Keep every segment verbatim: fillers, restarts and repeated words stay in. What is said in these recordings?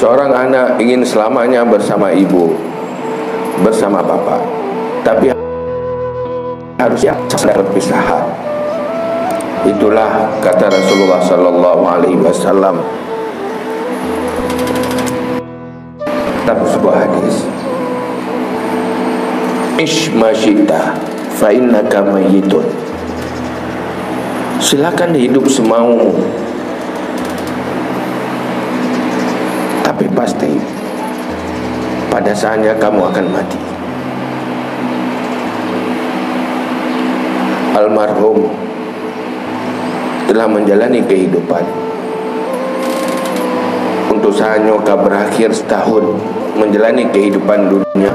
Seorang anak ingin selamanya bersama ibu, bersama bapak, tapi harus siap sadar perpisahan. Itulah kata Rasulullah sallallahu alaihi wasallam dalam sebuah hadis, "Ish ma syi'ta, fa innaka mayyitun." Silakan hidup semaumu, tapi pasti pada saatnya kamu akan mati. Almarhum telah menjalani kehidupan. Untuk saat nyoe ka berakhir setahun menjalani kehidupan dunia,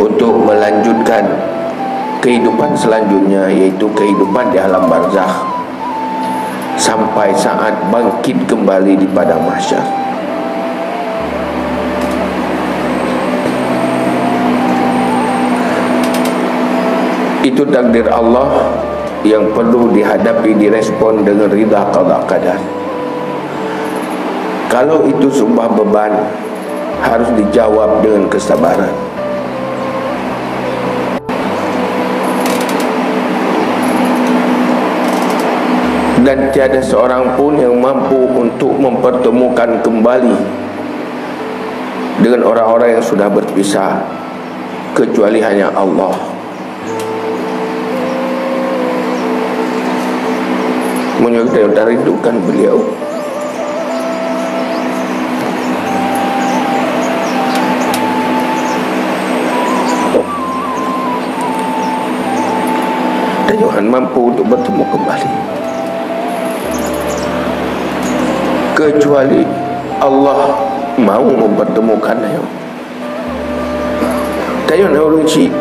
untuk melanjutkan kehidupan selanjutnya, yaitu kehidupan di alam barzakh, sampai saat bangkit kembali di padang mahsyar. Itu takdir Allah yang perlu dihadapi, direspon dengan rida qada qadar. Kalau itu sebuah beban, harus dijawab dengan kesabaran. Dan tiada seorang pun yang mampu untuk mempertemukan kembali dengan orang-orang yang sudah berpisah, kecuali hanya Allah. Meunyoe geutanyoe tarindukan beliau, tanyoe hana mampu untuk bertemu kembali, kecuali Allah mau mempertemukan tanyoe. Tanyoe na ureueng chik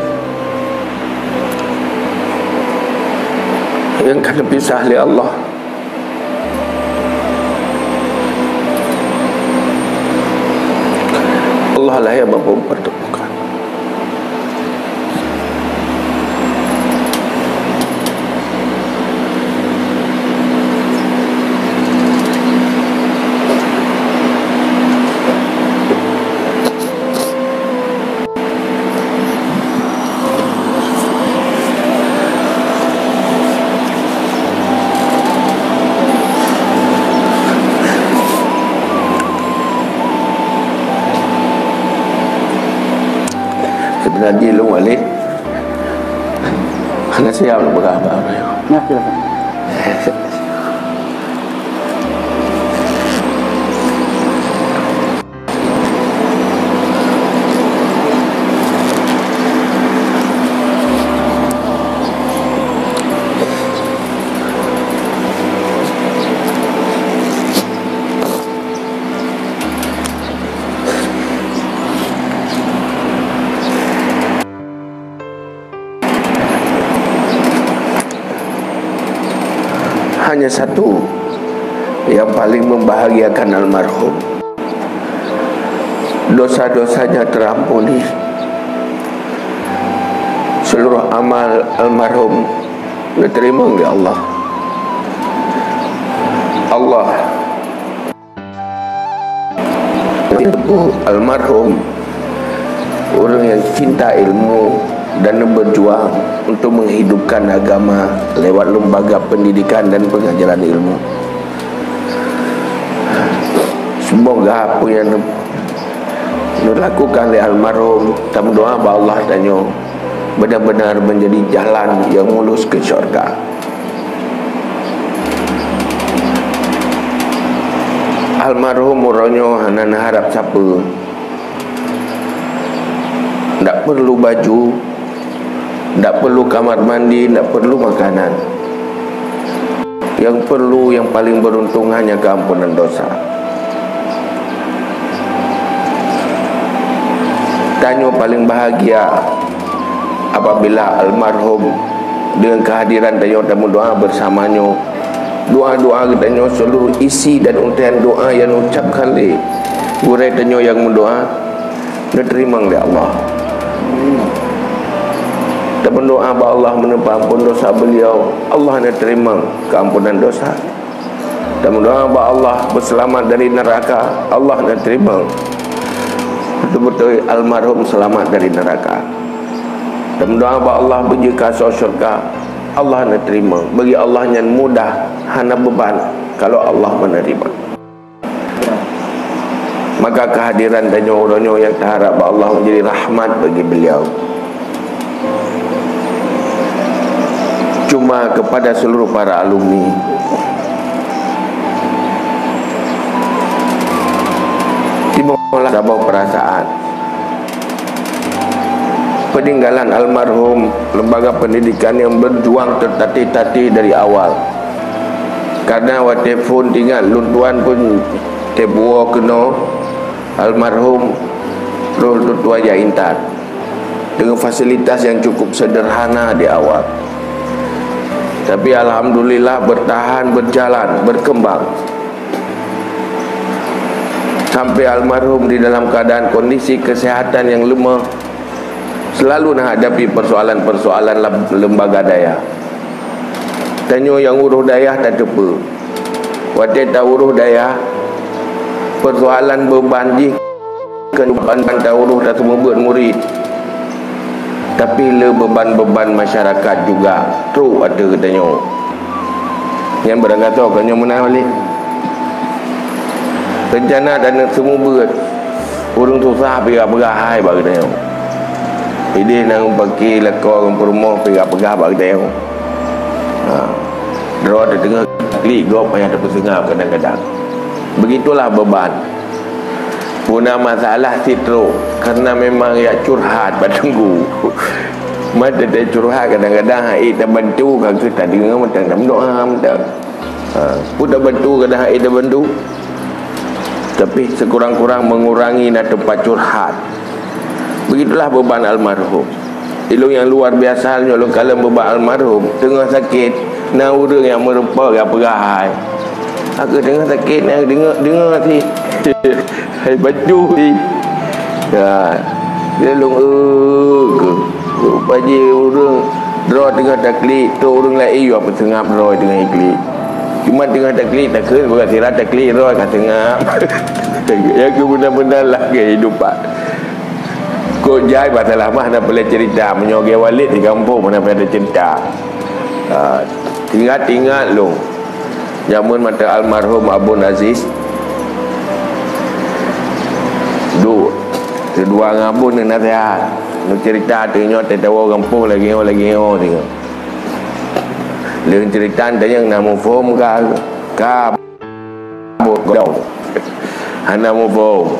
nyang ka neupisah lé Allah. Allah lah nyang mampu mempertemukan. Sebenarnya lôn Walid hana siap nak peugah haba. Nah, silakan. Hanya satu yang paling membahagiakan almarhum. Dosa-dosanya terampuni. Seluruh amal almarhum diterima oleh Allah. Allah Teungku almarhum, ureuëng nyang cinta ilmu dan berjuang untuk menghidupkan agama lewat lembaga pendidikan dan pengajaran ilmu. Semoga apa yang dilakukan oleh almarhum, tameudoa bak Allah tanyoe, benar-benar menjadi jalan yang mulus ke syurga. Almarhum uroe nyoe hana neuharab sapeue. Ndak perlu baju, ndak perlu kamar mandi, ndak perlu makanan. Yang perlu, yang paling beruntung hanya keampunan dosa. Tanyoe paling bahagia apabila almarhum dengan kehadiran tanyoe tameudoa bersama nyoe. Doa-doa geutanyoe seluruh isi dan untaian doa yang ucapkan lé gurée tanyoe yang meudoa, neuteurima lé Allah. Tameudoa bak Allah meuneupa ampon dosa beliau, Allah neuteurima keampunan dosa. Tameudoa bak Allah beuseulamat dari neuraka, Allah na teurimong. Beutôi-beutôi almarhum seulamat dari neuraka. Tameudoa bak Allah beujeuet keu asoe syeuruga, Allah na teurimong. Bagi Allah nyan mudah, hana beuban kalau Allah meuneurimong. Maka keuhadiran tanyoe uroe nyoe nyang taharab bak Allah menjadi rahmat bagi beliau. Cuma kepada seluruh para alumni, timbullah saboh perasaan. Peninggalan almarhum lembaga pendidikan yang berjuang tertatih-tatih dari awal. Karena watée phon teuingat lôn tuan pun teubuo keunoe, almarhum roh lôn tuan jak intat dengan fasilitas yang cukup sederhana di awal. Tapi alhamdulillah bertahan, berjalan, berkembang. Sampai almarhum di dalam keadaan kondisi kesehatan yang lemah, selalu na hadapi persoalan-persoalan lam lembaga dayah. Tanyoe nyang uroh dayah tateupeue. Watée ta uroh dayah, persoalan beuban jih kon beuban ta uroh taseumeubeuet murit, tapi le beuban-beuban masyarakat juga trok ateueh geutanyoe. Nyan beurangkasoe ka nyoe meunan lé. Reuncana dan seumeubeuet, ureuëng susah pih ka peugah hai bak geutanyoe. Idéh na ureuëng paki lakoe ureuëng peurumoh pih ka peugah bak geutanyoe. Ha. Droe teudeungoe klik gob payah tapeuseungab kadang-kadang. Begitulah beuban. Puna masalah sitrok, karena memang jak curhat bak teungku. Mata tacurhat kadang-kadang hai tabantu ka keu tadeungoe mantong tameudoa mantong. Ha, peue tabantu kadang hai tabantu. Tapi sekurang-kurang mengurangi na tempat curhat. Begitulah beuban almarhum. Ilong nyang luar biasa nyoe lôn kalon beuban almarhum. Teungoh sakét, na ureuëng nyang meurumpok jak peugah hai. Aku teungoh sakét, na deungoe, deungoe si. Hai bacut si. Ya. Dia lôn, eh, ke. Rupa jih ureuëng droe teungoh taklik, trok ureuëng laén yue peuseungab droe teungoh iklik. Cuma teungoh taklik takheun, bukan sira taklik droe ka seungab. Ya, keubeunar-beunar lah kehidupan. Kok jai masalah mah hana peureulée cerita. Meunyoe gée Walid di kampung hana payah tacerita. Ha, ingat-ingat lôn. Jameun mantong almarhum Abon Aziz. Duek. Keudua ngon Abon neuh naseuhat. Neucerita teunyoe teuh tawoe gampông lagée nyoe, lagée nyoe teungoh. Lheueh cerita tanyong na muphom ka, ka. Bok dong. Hana muphom.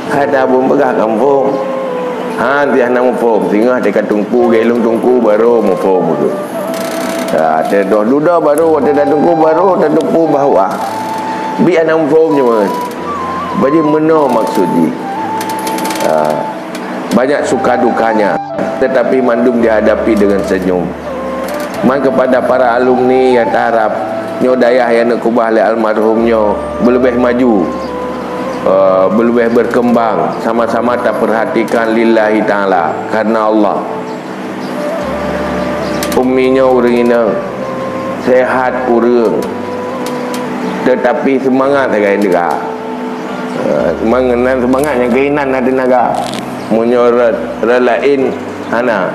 Hana muphom peugah kampung. Han ti hana muphom. Singoh teuka teungku, geulong teungku baru muphom tu. Ha, teudoh dudoe baru, teuda teungku baru, teuda teungku bahwa. Bi hana muphom nyoe. Bagi meunoe maksud jih. Ha. Banyak suka dukanya, tetapi mandum dihadapi dengan senyum. Man kepada para alumni nyang taharab, nyoe dayah nyang neukubah lé almarhum nyoe beuleubeh maju, eh, beuleubeh berkembang, sama-sama tapeurhatikan lillahi ta'ala, karena Allah. Umi nyoe ureuëng inong, sehat ureuëng, tetapi seumangat sagai deuka. Eh, meunan seumangat nyang keunan na teunaga. Meunyoe rot, rot laén hana.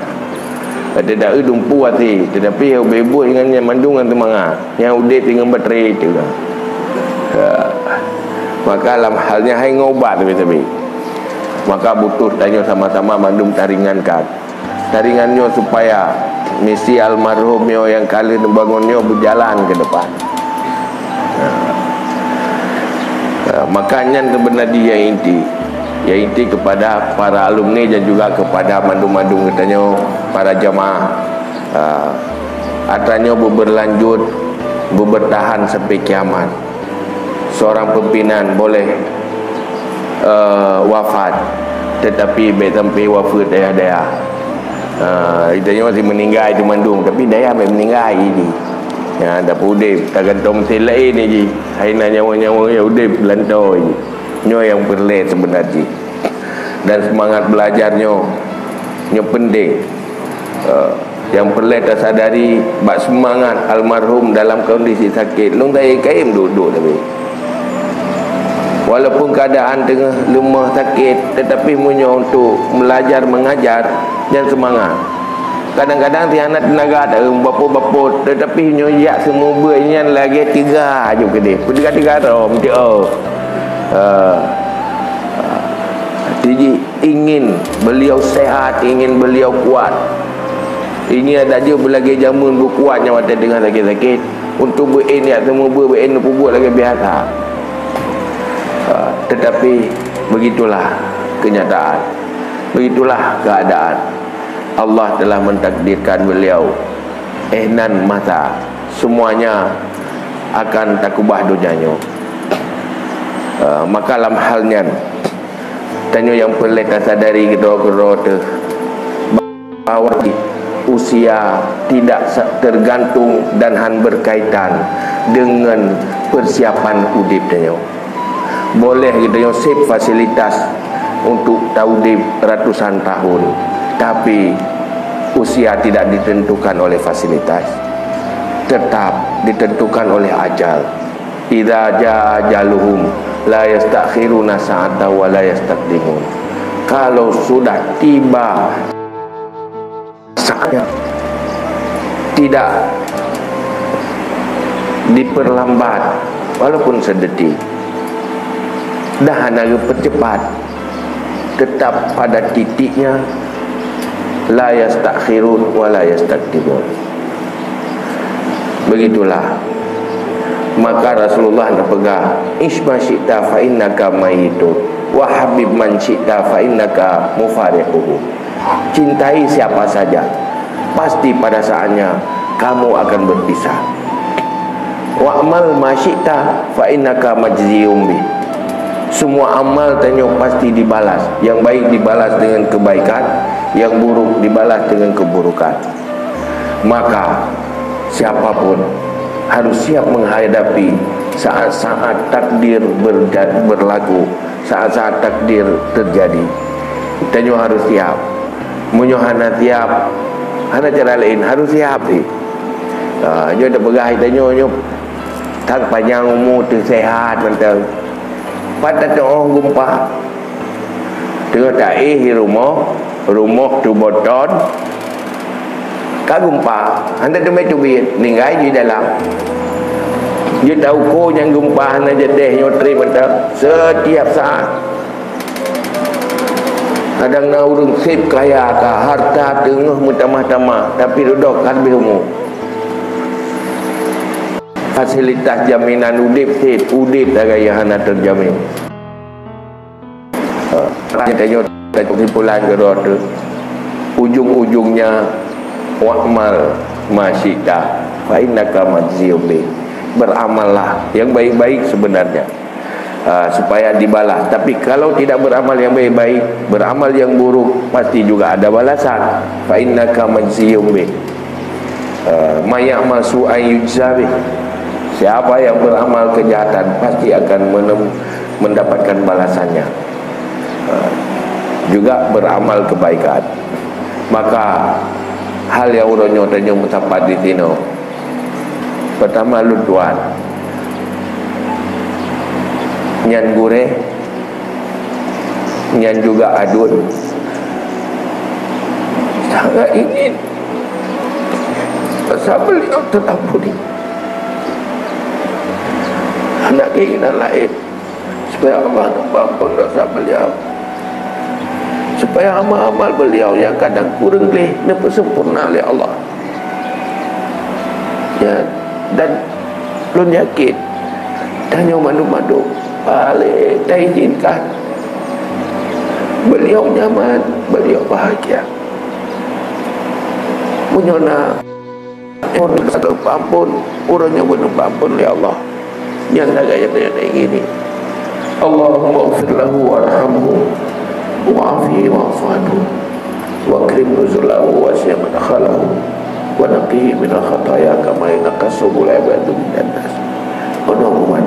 Teudak eu dumpu até, tetapi ubé buet ngon nyan mandum ngon seumangat. Nyang udeb ngon baterai teuga. Ya. Maka lam hal nyan hai ngon ubat sabe-sabe. Maka butuh tanyoe sama-sama mandum taringankan. Taringan nyoe supaya misi almarhum nyoe nyang ka lheueh neubangon nyoe beujalan keu depan. Ha. Ha, maka nyan seubeuna jih nyang inti. Nyang inti kepada para alumni dan juga kepada mandum-mandum geutanyoe para jamaah. Ha, atra nyoe beubeurlanjut, beubeurtahan sampai kiamat. Seorang pimpinan boleh, eh, wafat, tetapi bék sampai wafeuet dayah-dayah. Ha, geutanyoe masih meuninggai teumandum, tapi dayah bék meuninggai jih. Ya, tapi udeb, tagantong meusé laén jih. Hai na nyawa-nyawa nyang udeb lantoe jih. Nyoe nyang peureulée seubeuna jih. Dan seumangat belajar nyoe, nyoe penting. Eh, Nyang peureulée tasadari bak seumangat almarhum dalam kondisi sakét. Lôn tayue kayém duek-duek tapi. Walaupun keuadaan teungoh leumoh sakét, tetapi meunyoe untuk belajar mengajar, nyan seumangat. Kadang-kadang si hana teunaga, ta-, bapot-bapot, tetapi nyoe jak seumeubeuet nyan lagée tiga aju keudeh. Peutiga-tiga droe, meuti, oh. Ah. Jadi, ingin beliau sehat, ingin beliau kuat. Ingin adak jeuet beulagée jameun beukuat nyang watée teungoh sakét-sakét. Untuk beuet nyan seumeubeuet, beuet neupeubuet lagée biasa. Ah, tetapi begitulah kenyataan. Begitulah keadaan. Allah telah mentakdirkan beliau. Eh, nan masa, semuanya akan takubah donya nyoe. Ah, maka lam hal nyan, tanyoe nyang peureulée tasadari keudroe-keudroe teuh bahwa usia tidak sa-, tergantung dan han berkaitan dengan persiapan udeb tanyoe. Boleh geutanyoe seb fasilitas untuk taudeb ratusan tahun, tapi usia tidak ditentukan oleh fasilitas, tetap ditentukan oleh ajal. Idza jaa ajaluhum la yastakhiruna sa'atan wa la yastaqdimun. Kalau sudah tiba saatnya, tidak diperlambat walaupun sedetik, dah hana geupercepat, tetap pada titiknya, la yastakhirun wa la yastaqdimun. Begitulah. Maka Rasulullah neupeugah, "Ish ma syi'ta fa innaka mayyitun, wa habib man syi'ta fa innaka mufariquhu." Cintai siapa saja, pasti pada saatnya kamu akan berpisah. "Wa'mal ma syi'ta fa innaka majziyun bih." Semua amal tanyoe pasti dibalas. Yang baik dibalas dengan kebaikan, yang buruk dibalas dengan keburukan. Maka, siapapun harus siap menghadapi saat-saat takdir berja-, berlaku, saat-saat takdir terjadi. Tanyoe harus siap. Meunyoe hana siap, hana cara laén, harus siap sih. Ha, nyoe teupeugah tanyoe nyoe, tan panyang umu teuh sehat mantong. Pat tateu'oh gumpa. Teungoh taéh di rumoh, rumoh tuboh thon, ka gumpa, hana teumé teubiet, ninggai di dalam. Jeuet tauko nyang gumpa hana jadéh nyoe trép mantong, setiap saat. Kadang na ureuëng seb kaya ka, harta teungoh meutamah-tamah, tapi dudoe ka leubeh umu. Fasilitas jaminan udeb seb, udeb lagée nyang hana teujamin. Ha, tanyoe kesimpulan keudroe teuh, ujung-ujungnya, "Wa'mal ma syi'ta, fa innaka majziyun bih." Beramallah yang baik-baik sebenarnya, ha, supaya dibalas. Tapi kalau tidak beramal yang baik-baik, beramal yang buruk, pasti juga ada balasan. "Fa innaka majziyun bih." Eh, "Man ya'mal su'an yujza bih." Siapa yang beramal kejahatan, pasti akan menem-, mendapatkan balasannya. Eh, juga beramal kebaikan. Maka, hal nyang uroe nyoe tanyoe meusapat di sinoe. Pertama, lôn tuan. Nyan gurée, nyan juga aduen. Sangat ingin dosa beliau terampuni. Hana keinginan laén, supaya Allah membampun dosa beliau, supaya amal-amal beliau yang kadang kurang leh neupeusempurna lé Allah. Ya, dan lôn yakin, tanyoe mandum-mandum paléng taizinkan, beliau nyaman, beliau bahagia. Meunyoe na ureuëng ka geupeuampon, ureuëng nyan geupeuampon lé Allah. Nyan lagée nyang geutanyoe ingini. Allahumma ighfir lahu warhamhu wa'afihi wa'fu anhu wa akrim nuzulahu wa wasi' madkhalahu wa naqqihi minal khataya kama yunqqa thawbul abyadu minan danas. Allahumma